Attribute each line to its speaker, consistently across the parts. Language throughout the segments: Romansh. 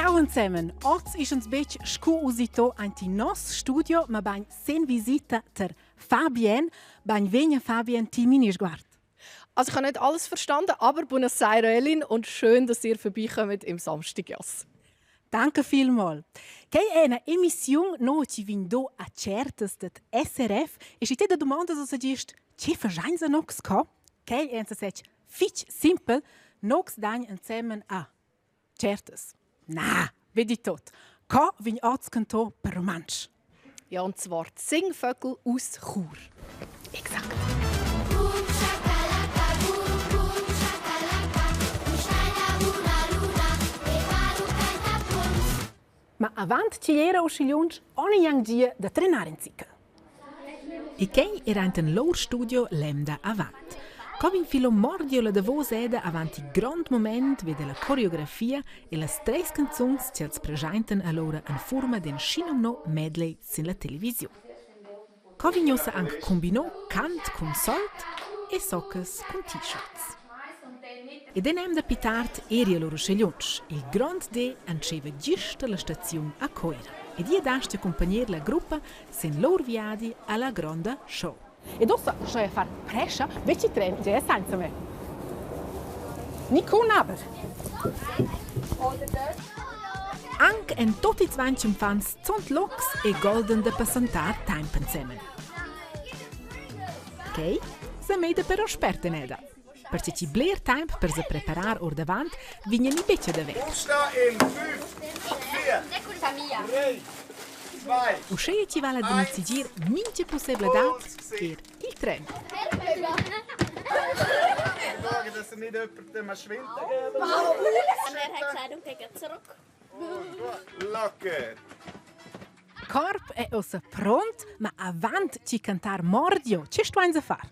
Speaker 1: Ciao insemmen. Oz ist uns betg scu usito aint in nos studio, ma bagn sen visita ter Fabienne. Bain Fabienne, ti mini sguard.
Speaker 2: Also ich habe nicht alles verstanden, aber buonasera Elin und schön, dass ihr vorbeikommt im Samstagjass.
Speaker 1: Danke vielmal. Quei è una emissiun no ci vin do a certas det SRF e si te da domanda so gist, che fagein nox co? Quei è sech fich simpel, nox dain insemen a certas. Na, vedi tot. Co vin oz canto per rumantsch?
Speaker 2: Ja, und zwar die Singvögel aus Chur.
Speaker 1: Exakt. Ma avant chi era uschigliunsch ogni yang gia da trenar in zichel. E quei era enten lur studio l'emda avant. Co vegn filo mordio la davos eda avant il grond moment veda la coreografia e las treis canzuns ch'els preschaintan allura en fuorma d'in schinumno medley sin la televisiun. Co vegn ussa anc combinò cant cun solt e soccas cun t-shirts. Ed en emda pi tard eri allura uschè lunsch. Il grond di entscheiva gist alla staziun a Coira. Ed ia dast accumpagnar la gruppa sin lur viadi alla gronda show. Ed ussa stoi far prescha, veci tren già senza me. Nicun aber. Anc en tot ils 20 infants zont locs e golden da passentar temp ensemen. Quei se meida però spert en eda. Perche chi bler temp per se preparar ordavant vigna ni betg ad haver.
Speaker 3: in 5, 4, 3, 2,
Speaker 1: Uscheia chi vala da nizzegiar mincha pussebladad er il tren.
Speaker 3: Schauen, dass er nicht jemandem einen Schwindel geben.
Speaker 4: Er hat gesagt, okay, geht zurück.
Speaker 3: Locker.
Speaker 1: Corp è ussa pront, ma avant chi cantar mordio, che stuainsa far?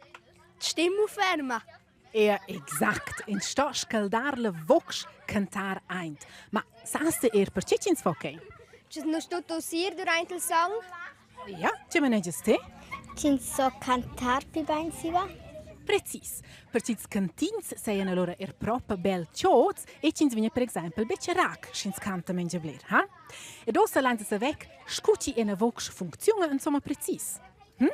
Speaker 4: Die Stimme aufwärmen.
Speaker 1: Er exact, in sto scaldar la vox cantar aint. Ma sast er per che ch'ins fa quei?
Speaker 4: Ci non sto tossir durante il song?
Speaker 1: Ja, che manegias te?
Speaker 4: Ch'ins so cantar più bein siva?
Speaker 1: Precis, per ch'ils cantins sajan allora er propa bel chods e ch'ins vegna per exempel betg rac, sch'ins canta mengia bler, ha? Ed ossa lainsa saver scu chi ena vox funcziuna insomma precis. Hm?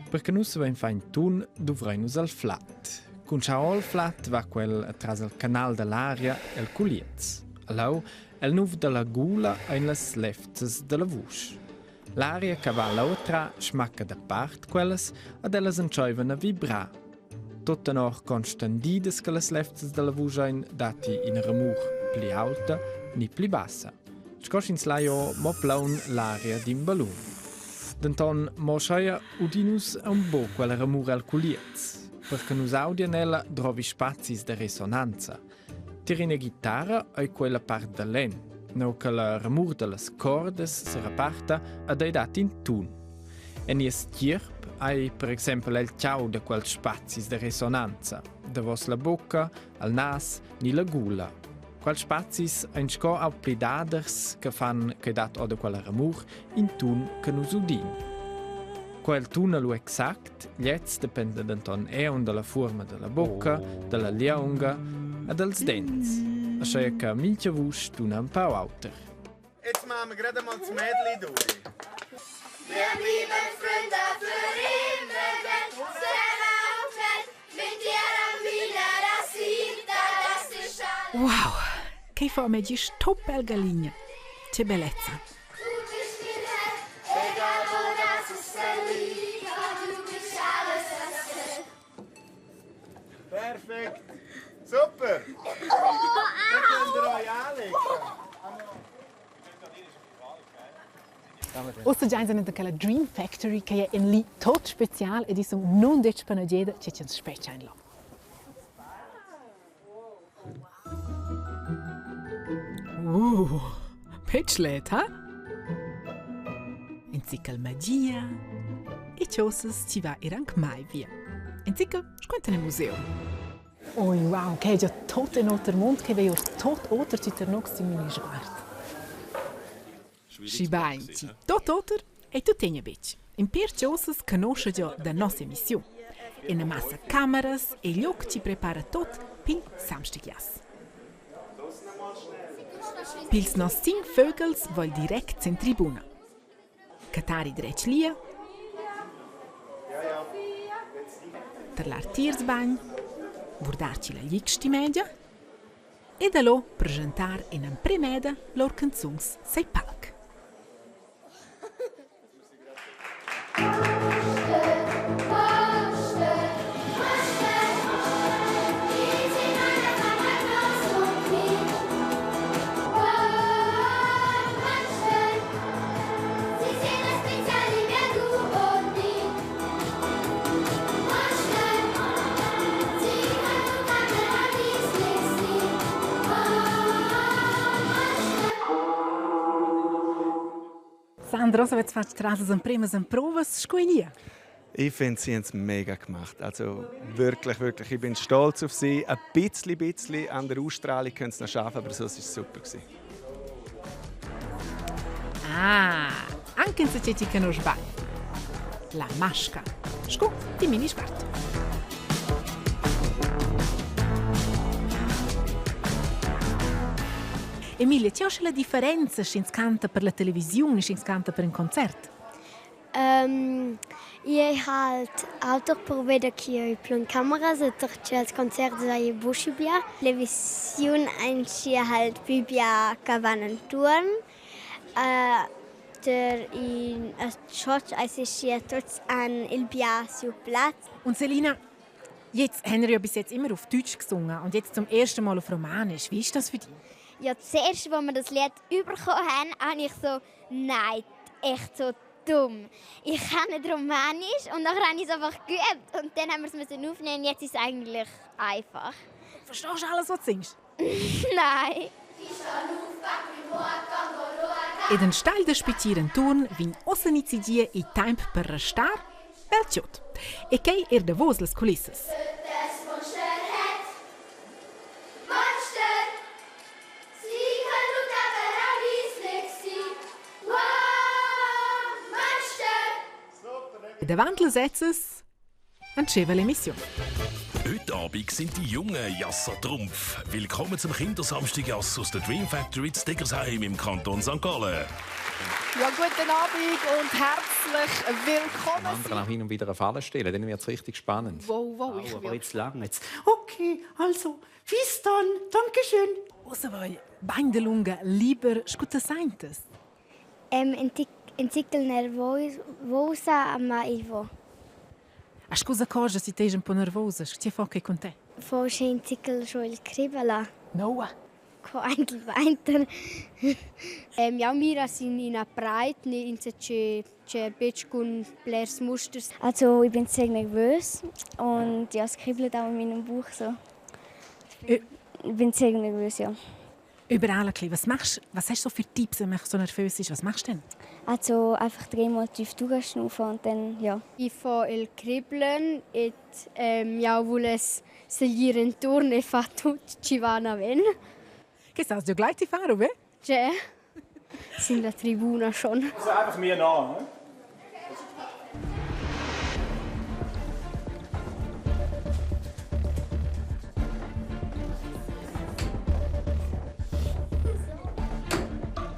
Speaker 5: Per che nus savein far in tun, duvrein nus al flad. Cun schar ol flad va quel atras il canal dall'aria el culiez. Leu, el nuv dalla gula ein las lefzas dalla vusch. L'aria che va l'autra smacca da part quellas ad ellas entscheivan a vibrar. Tut tenor constandidas che las lefzas dalla vusch ein, datti ina ramur pli aulta ni pli bassa. Sco sch'ins lai o mo plaun l'aria d'in ballun. Denton mo scheia udin nus aunc buc quella ramur al culiez. Per che nus audien ella drovi spazis da resonanza. Tier ina ghitarra ei quella part da lenn, neu che la ramur dallas cordas se reparta ad ei dat in tun. En nies tgierp ei per exempel el tgau da quels spazis da resonanza, davos la bucca, al nas ni la gula. Quels spazis ein sco au plidaders che fan che dat oda quella ramur in tun che nus udin. Quel tuna lu exact, gliez dependa denton eun dalla fuorma dalla bocca, dalla lieunga e dals dents. Aschia che mintga vusch tuna empau auter.
Speaker 3: Jetzt machen wir gerade mal das Mädchen durch.
Speaker 4: Wir blieben Freunde für immer, denn mit dir an meiner Seite, das ist alles.
Speaker 1: Wow, che fa me gist top bel galigna. Che bellezza.
Speaker 4: Du bist mein Herr, egal wo das ist lieber, du bist alles, was zählt.
Speaker 3: Perfekt. Super. Dann könnt ihr euch anlegen.
Speaker 1: Ussa giainsa in quella Dream Factory che è in li tot special ed i sun nun detg panageda che ch'ins spetga in là. Pitschlet, ha? In zichel magia e chosas chi va er anc mai via. In zichel sco enten il museum. Oi, wow, che è già tot in oter mund, che vei or tot oter ti ternox in mini sguard. Schibein ti tot oter ei tuttegna betg. In pèr chaussas canoscha già da nossa emissiun. Ina massa cameras e liug chi prepara tot pil samstagias. Pils nos cinc fögls vol direct in tribuna. Catari dretg lia. Terlar tiers bagn, vurdarci la glic media e da lo presentar in empremeda lor canzuns sei palc. Sandro, avete fatto tras le prime provas scuolia?
Speaker 3: Ich finde, sie haben es mega gemacht. Also wirklich, wirklich, ich bin stolz auf sie. Ein bisschen, bisschen an der Ausstrahlung können sie noch arbeiten, aber sonst war es super gewesen.
Speaker 1: Ah, anche in se che non sbaglio. La masca. Scu di mini spart. Emilia, c'è la differenza se si canta per la televisione e se si canta per un concert?
Speaker 4: Ich halt auch probiert, che plun kameras e durch als Konzert sei buschibia. Televisiun ein halt bibia cavanen turn. Der in Schotsch als ich hier tots an il bia su Platz.
Speaker 1: Und Selina, jetzt haben wir ja bis jetzt immer auf Deutsch gesungen und jetzt zum ersten Mal auf Romanisch. Wie ist das für dich?
Speaker 4: Ja, zuerst, als wir das Lied bekommen haben, habe ich so, nein, echt so dumm. Ich kann nicht Romanisch und nachher habe ich es einfach geübt und dann haben wir es müssen aufnehmen und jetzt ist es eigentlich einfach.
Speaker 1: Verstehst du alles, was du singst?
Speaker 4: Nein.
Speaker 1: Ed en stall da spittir enturn vegn ossa nizigia il temp per restar bel tschot. E quei er davos las culissas. E davant las ezzas entscheva l'emissiun.
Speaker 6: Heute Abend sind die jungen Jasser Trumpf. Willkommen zum Kindersamstag-Jass aus der Dream Factory zu Degersheim im Kanton St. Gallen.
Speaker 2: Ja, guten Abend und herzlich willkommen.
Speaker 7: Anderen auch hin und wieder eine Falle stellen, dann wird es richtig spannend.
Speaker 2: Wow, wow, ich
Speaker 8: will. Jetzt lang jetzt. Okay, also, bis dann. Dankeschön.
Speaker 1: Ossa voi, bagn de lunga, lieber scuta seintes.
Speaker 4: En tickel nervosa, ma il vo.
Speaker 1: A scusa cosa si teis un po' nervosa, che fa che con te?
Speaker 4: Forse ein tickel schon il kribbela.
Speaker 1: Noa.
Speaker 4: Ko eigentlich weiter.
Speaker 9: Ja, wir sind in einer Breit, in c'è bec con blers musters.
Speaker 10: Also ich bin sehr nervös und ja, es kribbelt auch in meinem Bauch so. Ich bin sehr nervös, ja.
Speaker 1: Überall ein bisschen. Was machst, was hast du so für Tipps, wenn man so nervös ist? Was machst du denn?
Speaker 10: Also einfach dreimal tief durchschnaufen und dann, ja.
Speaker 9: Ich fa il kribbeln et ja vules seguire intorno e fa tut ci va na ven.
Speaker 1: Che sa, du gleich die fare, ve?
Speaker 9: C'è. Sind la tribuna schon.
Speaker 3: Also einfach mir nach, ne?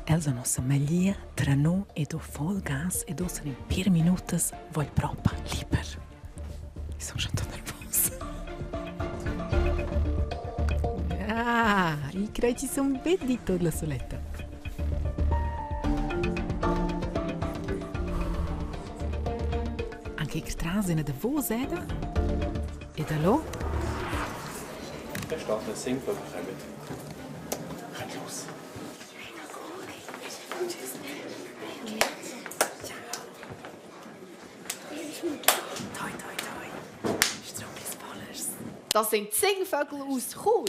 Speaker 1: Elsa nossa melia trano e do voll gas e do in per minutas vol propa liber. Ich sono schon nervosa. Ah, i crei ci son ben di tot la soletta. Anche ich trasina de vos eda. E da lo?
Speaker 7: Da steht ein Singvogel kommen. Kommt los.
Speaker 1: Toi, toi, toi. Struckis Vollers.
Speaker 2: Das sind die Singvögel aus Chur.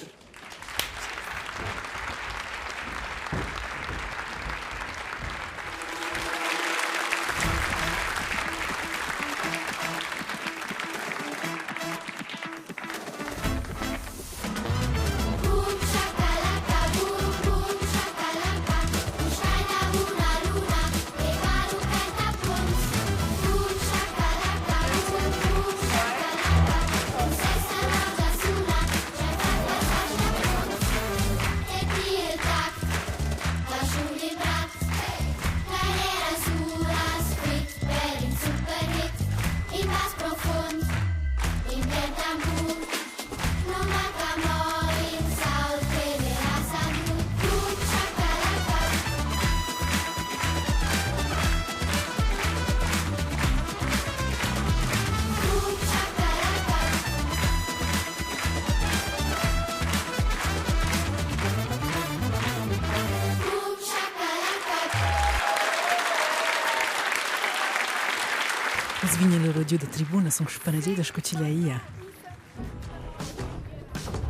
Speaker 1: vegn allora giu da tribuna, sun spanageda sco chi l'ha ia.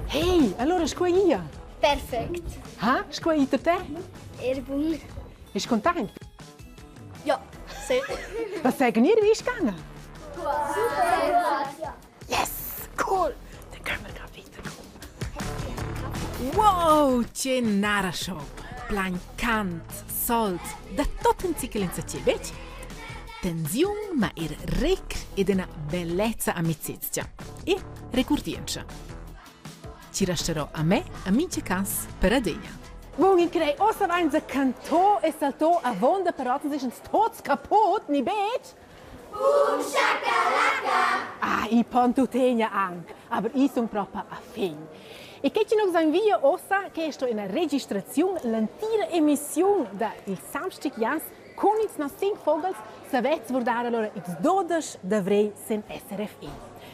Speaker 1: Hey, allora sco è ia?
Speaker 9: Perfekt.
Speaker 1: Ha? Sco è iter te?
Speaker 9: Er bun.
Speaker 1: Ist content?
Speaker 9: Ja, sehr.
Speaker 1: Was sagen ihr, wie ist gegangen?
Speaker 9: Super.
Speaker 1: Yes, cool. Dann können wir gerade weitergehen. Wow, che nara show! Plan cant, solt, da tot in zickel in zacce, vec? Tensiun, ma er rec ed una bellezza amicizia e recurdientscha. Ci resterò a me, a mincha cas, per adegna. Bun, in crei, ossa vainsa cantò e saltò avonda, però sind uns tots kaputt, ni betg?
Speaker 4: Boom shakalaka!
Speaker 1: Ah, i pon tuttegna anc, aber i sun propa a fin. E che ci nos invia ossa, che sto ina registraziun, l'entira emissiun da Il Samstag Jas cun ils nos Singvogels, savez vurdar allora ils 12 d'avrel sen SRF1.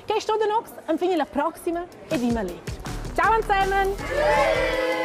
Speaker 1: Che sto da nox, am fini la proxima ed ima lec. Ciao zusammen!